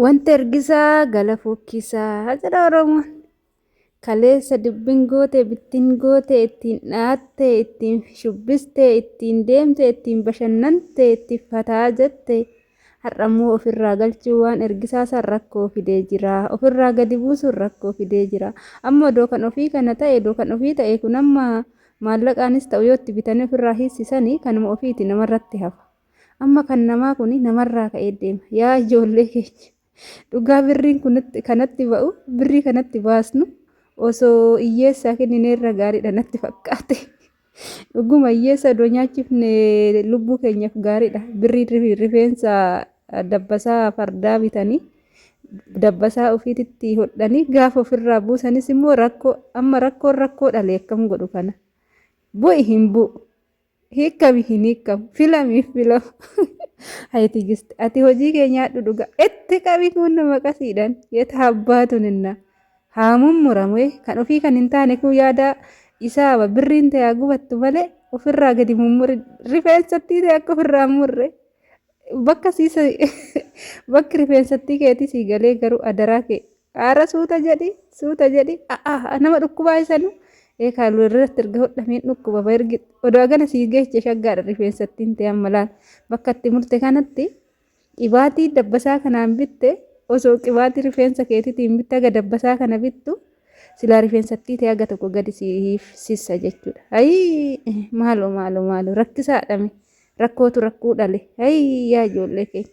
Wanta ergisaa gala fokkisaa jedha Oromoon. Kaleessa dubbin goote, bittin goote, ittiin dhaatte, ittiin shubbiste, ittiin deemte, ittiin bashannante, itti fataa jette. Har'a immoo ofirraa galchuu waan ergisaa san rakkoo fidee jira. Ofirraa gadi buusuun rakkoo fidee jira. Amma odoo kan ofii kana ta'e, odoo kan ofii ta'e kun amma maallaqaanis ta'u yoo itti bitanii ofirraa hiissisanii kanuma ofiiti namarratti hafa. Amma kan namaa kuni namarraa ka'ee deema. Yaa ijoollee keenya dhugaa birriin kunatti kanatti ba'u birrii kanatti baasnu osoo hiyyeessaa kenninee irra gaariidha natti fakkaate. Dhuguma hiyyeessa odoo nyaachifne lubbuu keenyaaf gaariidha. Birrii rifeensa dabbasaa fardaa bitanii dabbasaa ofiititti hodhanii gaafa ofirraa buusanis immoo rakkoo amma rakkoon rakkoo dhale akkam godhu kana. Bu'i hin bu'u. Hiikkami hin hiikkamu. Filami hin filamu. Hayi Tigist ati hojii kee nyaadhu dhuga. Itti qabi kun nama qasiidhaan. Yeeta abbaatu ninna. Haa mummuramu eh. Kan ofii kan hin taane kun yaada isaa birriin ta'e haa gubattu malee ofirraa gadi mummuri. Rifeensattii ta'e akka ofirraa hin murre. Bakka siisa bakki rifeensattii keetii sii galee garuu adaraa kee Aara suuta jedhi suuta jedhi a'a nama dhukkubaa isanu ee kaaluu irratti erga hodhameen dhukkuba ba ergi odoo agana sii geeche shaggaadha rifeensattiin ta'e amma laal bakka itti murte kanatti qibaatii dabbasaa kanaan bitte osoo qibaatii rifeensa keetiitiin bitte haga dabbasaa kana bittu silaa rifeensattii ta'e haga tokko gadi siif sissa jechuudha. Ayii maaloo maaloo maaloo rakkisaadhame rakkootu rakkuu dhale ayii yaa ijoollee keenya.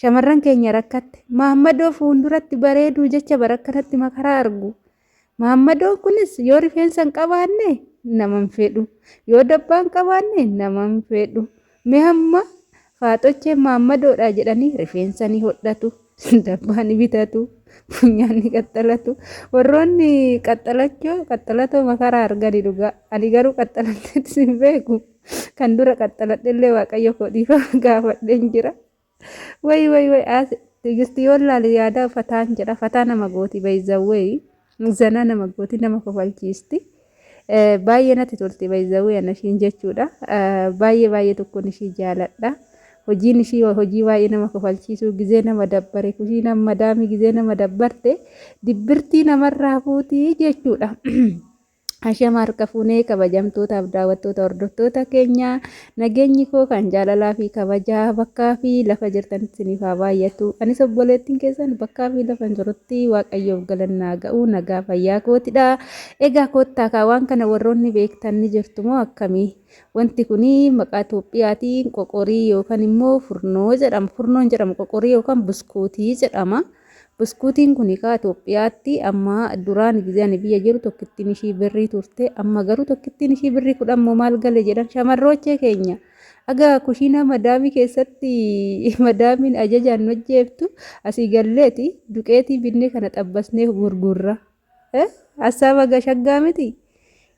Shamarran keenya rakkatte. Maammadoo fuunduratti bareeduu jecha bara akkanatti makaraa argu. Maammadoon kunis yoo rifeensa hin qabaanne nama hin fedhu. Yoo dabbaa hin qabaanne nama hin fedhu. Mee amma faaxocheen maammadoodha jedhanii rifeensa ni hodhatu. Dabbaa ni bitatu. Funyaan ni qaxxalatu. Warroonni qaxxalachoo qaxxalatoo makaraa argani dhugaa. Ani garuu qaxxaladheetis hin beeku. Kan dura qaxxaladhellee waaqayyo koo dhiifama gaafadheen jira. Way way way as Tigisti yoon laale yaada fataan jedha fataa nama gooti bayzawwee zanaa nama gooti nama kofalchiisti. Baay'ee natti tolti bayzawwee ana ishiin jechuudha. Baay'ee baay'ee tokkoon ishii jaaladha. Hojiin ishii hojii baay'ee nama kofalchiisuu gizee nama dabbare kushiinaan madaamii gizee nama dabbarte dibbirtii namarraa fuutii jechuudha. Ashama harka fuunee kabajamtootaaf daawwattoota hordoftoota keenya nageenyi koo kan jaalalaa fi kabajaa bakkaa fi lafa jirtanitti isiniif haa baay'atu. Anis obboleettiin keessan bakkaa fi lafa jirutti waaqayyoof galannaa ga'u nagaa fayyaa kootidha. Egaa koottaa kaa waan kana warroonni beektan ni jirtu moo akkamii? Wanti kun maqaa Itoophiyaatiin qoqorii yookaan immoo furnoo jedhama. Furnoon jedhamu qoqorii yookaan buskuutii jedhama. Buskuutiin kuni kaa Itoophiyaatti amma duraan gizee ani biyya jiru tokkittiin ishii birrii turte amma garuu tokkittiin ishii birrii 10 moo maal gale jedhan shamarroochee keenya aga kushiinaa madaamii keessatti madaamiin ajajaan nu ajjeeftu asii galleeti duqeetii binnee kana xabbasnee gurgurra. Hassaaba gashaggaa miti.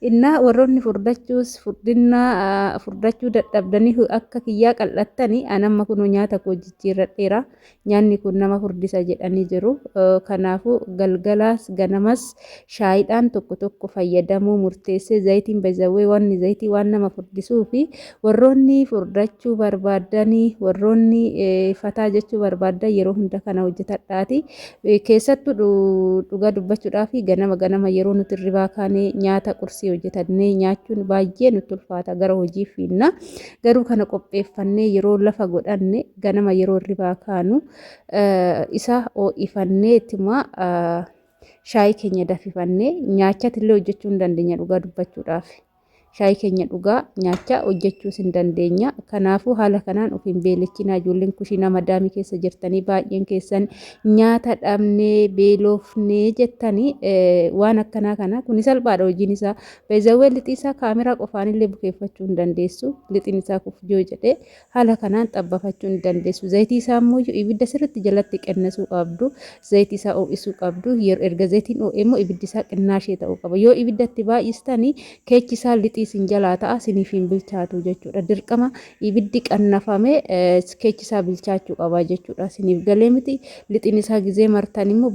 Innaa warroonni furdachuus furdinnaa furdachuu dadhabdanii akka kiyyaa qal'attani an amma kunoo nyaata koo jijjiirradheera. Nyaanni kun nama furdisa jedhanii jiru. Kanaafuu galgalaas ganamas shaayiidhaan tokko tokko fayyadamuu murteessee zayitiin bezawwee wanni zayitii waan nama furdisuu fi warroonni furdachuu barbaaddanii warroonni fataa jechuu barbaaddan yeroo hunda kana hojjetadhaati. Keessattuu dhugaa dubbachuudhaaf ganama ganama yeroo nuti hirribaa kaanee nyaata qursii hojjetannee nyaachuun baay'ee nutti ulfaata gara hojii fiinna. Garuu kana qopheeffannee yeroo lafa godhanne ganama yeroo hirribaa kaanu isa ho'ifannee ittuma shaayii keenya dafifannee nyaachatillee hojjechuu hin dandeenya dhugaa dubbachuudhaaf. Shaayii keenya dhugaa, nyaachaa, hojjechuus hin dandeenya. Kanaafuu haala kanaan of hin beelechinaa ijoolleen kushiinaa madaamii keessa jirtanii baay'een keessan nyaata dhabnee beelofnee jettanii waan akkanaa kana kuni salphaadha hojiin isaa. Beezawwee lixii isaa kaameraa qofaanillee bukeeffachuu hin dandeessu. Lixiin isaa kufjoo jedhee Haala kanaan xabbafachuu ni dandeessu. Zayitii isaa immoo ibidda sirriitti jalatti qennasuu qabdu. Zayitii isaa ho'isuu qabdu. Yeroo erga zayitiin ho'e immoo ibiddi isaa qinnaashee ta'uu qaba. Yoo ibidda itti baay'istani keechi isaa lixii isin jalaa ta'a isiniif hin bilchaatu jechuudha. Dirqama ibiddi qannafame keechi isaa bilchaachuu qaba jechuudha. Isiniif galee miti lixiin isaa gizee martan immoo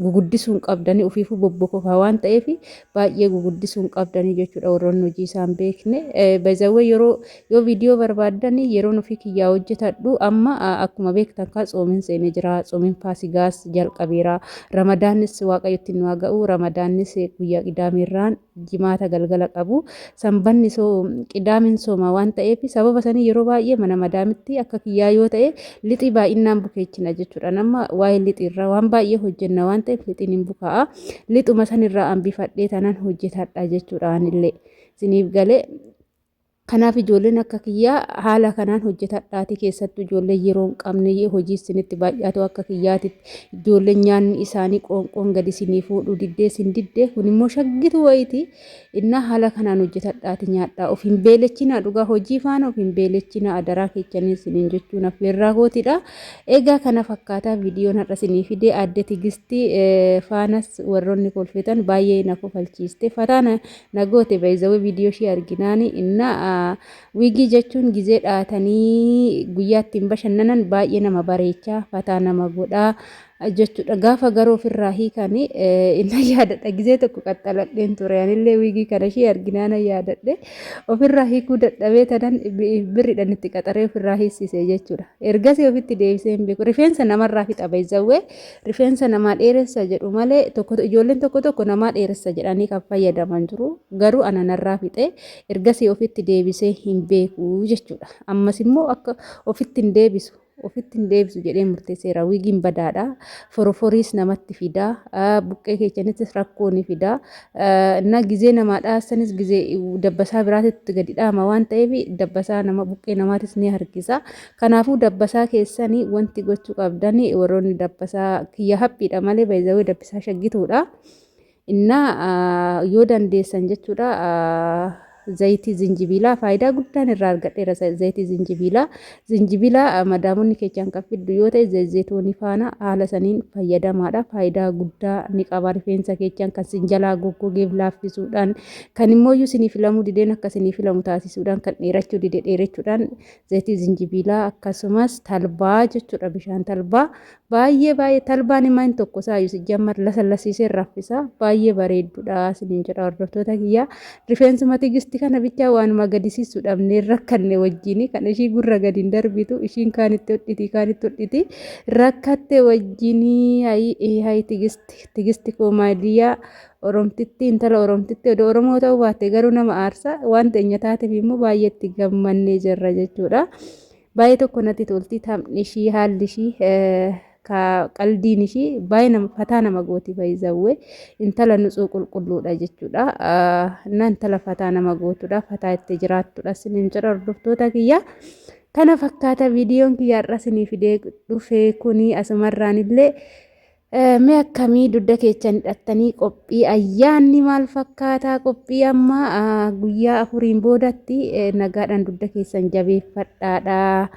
Guguddisuu hin qabdanii ofiifuu bobbokofa waan ta'eef baay'ee guguddisuu hin qabdanii jechuudha warroonni hojii isaan beekne. Bayzawwee yeroo yoo viidiyoo barbaaddan yeroon ofii kiyyaa hojjetadhu amma akkuma beektan kaa tsoomiin seenee jira tsoomiin faasigaas jalqabeera ramadaannis waaqayyotti nu haa ga'u ramadaannis guyyaa qidaameerraan jimaata galgala qabu sanbanni soo qidaameen sooma waan ta'eef sababa sanii yeroo baay'ee mana madaamitti akka kiyyaa yoo ta'e lixii baay'inaan bukeechina jechuudha. Nama waa'ee lixiirraa waan baay'ee hojjenna waan ta'eef lixiin hin bukaa'a. Lixuma sanirraa hambifadhee tanan hojjetadha jechuudha anillee. Isiniif galee kanaaf ijoolleen akka kiyyaa haala kanaan hojjetadhaati keessattuu ijoolleen yeroo hin qabne hojii isinitti baay'atu akka kiyyaatitti ijoolleen nyaanni isaanii qoonqoon gadi isinii fuudhuu diddee isin diddee kun immoo shaggitu wayiiti. Innaa haala kanaan hojjetadhaati nyaadhaa of hin beelechinaa dhugaa hojii faana of hin beelechinaa adaraa keechanii isiniin jechuun affeerraa kootidha. Egaa kana fakkaataa viidiyoon har'a isinii fide aadde Tigistii faanas warroonni kolfitan baay'ee na kofalchiiste fataa na goote baay'izawee viidiyoo ishee arginaani innaa wiigii jechuun gizee dhaatanii guyyaa ittiin bashannanan baay'ee nama bareechaa fataa nama godhaa. Jechuudha. Gaafa garuu ofirraa hiikan inna yaadadha. Gizee tokko qaxxaladheen ture. Anillee wiigii kana ishee arginaan yaadadhe. Ofirraa hiikuu dadhabee tanan birriidhaan itti qaxaree ofirraa hiisise jechuudha. Ergasii ofitti deebisee hin beeku. Rifeensa namarraa fixa baay'izawwee rifeensa namaa dheeressa jedhu malee tokko ijoolleen tokko tokko namaa dheeressa jedhanii kan fayyadaman jiru. Garuu ana narraa fixee ergasii ofitti deebisee hin beeku jechuudha. Ammas immoo akka ofitti hin deebisu. Ofitti hin deebisu jedhee murteesseera. Wiigiin badaadha. Foroforiis namatti fida. Buqqee keessanittis rakkoo ni fida. Na gizee namaa dhaasanis gizee dabbasaa biraatitti gadi dhaama waan ta'eef dabbasaa nama buqqee namaatis ni harkisa. Kanaafuu dabbasaa keessanii wanti gochuu qabdan warroonni dabbasaa kiyya haphiidha malee baay'ee dabbasaa shaggituudha. Innaa yoo dandeessan jechuudha zayitii zinjibiilaa faayidaa guddaan irraa argadheera zayitii zinjibiilaa. Zinjibiilaa madaamonni keechaan kan fiddu yoo ta'e zayitoonii faana haala saniin fayyadamaadha. Faayidaa guddaa ni qaba rifeensa keechaan kan sin jalaa goggogeef laaffisuudhaan kan immoo iyyuu sinii filamuu dideen akka sinii filamu taasisuudhaan kan dheerachuu dide dheerachuudhaan zayitii zinjibiilaa akkasumas talbaa jechuudha bishaan talbaa baay'ee baay'ee talbaan himaa hin tokko saayu sijjammar lasallasiisee raffisa baay'ee bareeddudha isiniin jedha hordoftoota kiyyaa rifeensuma Tigisti kana bichaa waanuma gadisiisu dhabnee rakkanne wajjini kan ishii gurra gadi hin darbitu ishiin kaanitti hodhiti kaanitti hodhiti rakkatte wajjini hayi hayi Tigisti Tigisti koo maadiyyaa Oromtitti intala Oromtitti odoo Oromoo ta'uu baatte garuu nama aarsa waan teenya taateef immoo baay'ee itti gammannee jirra jechuudha. Baay'ee tokko natti tolti taphni ishii haalli ishii qaldiin ishii baay'ee nama fataa nama gooti baay'izawwee intala nutsuu qulqulluudha jechuudha. Na intala fataa nama gootudha fataa itti jiraattudha sinin jedha hordoftoota kiyya. Kana fakkaata viidiyoon kiyya har'a isinii fidee dhufe kuni asumarraan illee Mee akkamii dugda keechan hidhattanii qophii ayyaanni maal fakkaataa qophii amma guyyaa afuriin boodatti nagaadhaan dugda keessan jabeeffadhaadha.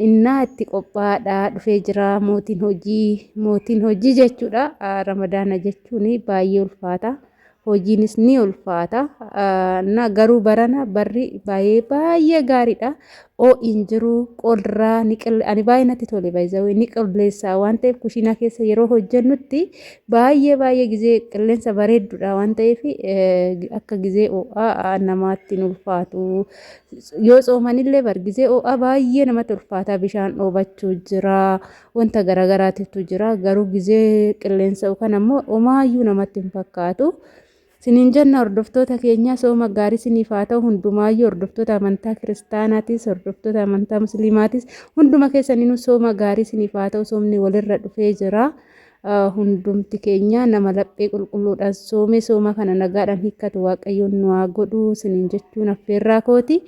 Innaa itti qophaa'aadha dhufee jira mootiin hojii mootiin hojii jechuudha ramadaana jechuun baay'ee ulfaata. Hojiinis ni ulfaata. Na garuu barana barri baay'ee baay'ee gaariidha. Oo'i hin jiru qorraa ni qille ani baay'ee natti tole baay'ee ni qilleessa waan ta'eef kushiinaa keessa yeroo hojjennutti baay'ee baay'ee gizee qilleensa bareedduudha waan ta'eef akka gizee oo'aa namaatti hin ulfaatu. Yoo tsoomanillee bar gizee oo'aa baay'ee namatti ulfaata bishaan dhoobachuu jira. Wanta garagaraatitu jira garuu gizee qilleensa'u kana immoo homaayyuu namatti hin fakkaatu. Siniin jenna hordoftoota keenyaa sooma gaarii siniif haa ta'u hundumaayyuu hordoftoota amantaa kiristaanaatis hordoftoota amantaa musliimaatis hunduma keessaniinuu sooma gaarii siniif haa ta'u soomni walirra dhufee jira. Hundumti keenya nama laphee qulqulluudhaan soomee sooma kana nagaadhaan hiikkatu waaqayyoon nu haa godhu siniin jechuun affeerraa kooti.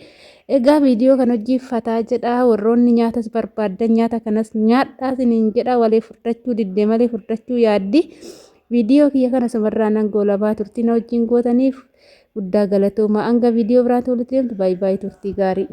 Egaa viidiyoo kan hojii fataa jedha warroonni nyaatas barbaaddan nyaata kanas nyaadhaa siniin jedha walee furdachuu didde malee furdachuu yaaddi. Viidiyoo kiyya kana sumarraa nan goolabaa turtii na wajjin gootaniif guddaa galatoomaa hanga viidiyoo biraatti walitti deemtu baay'ee baay'ee turtii gaarii.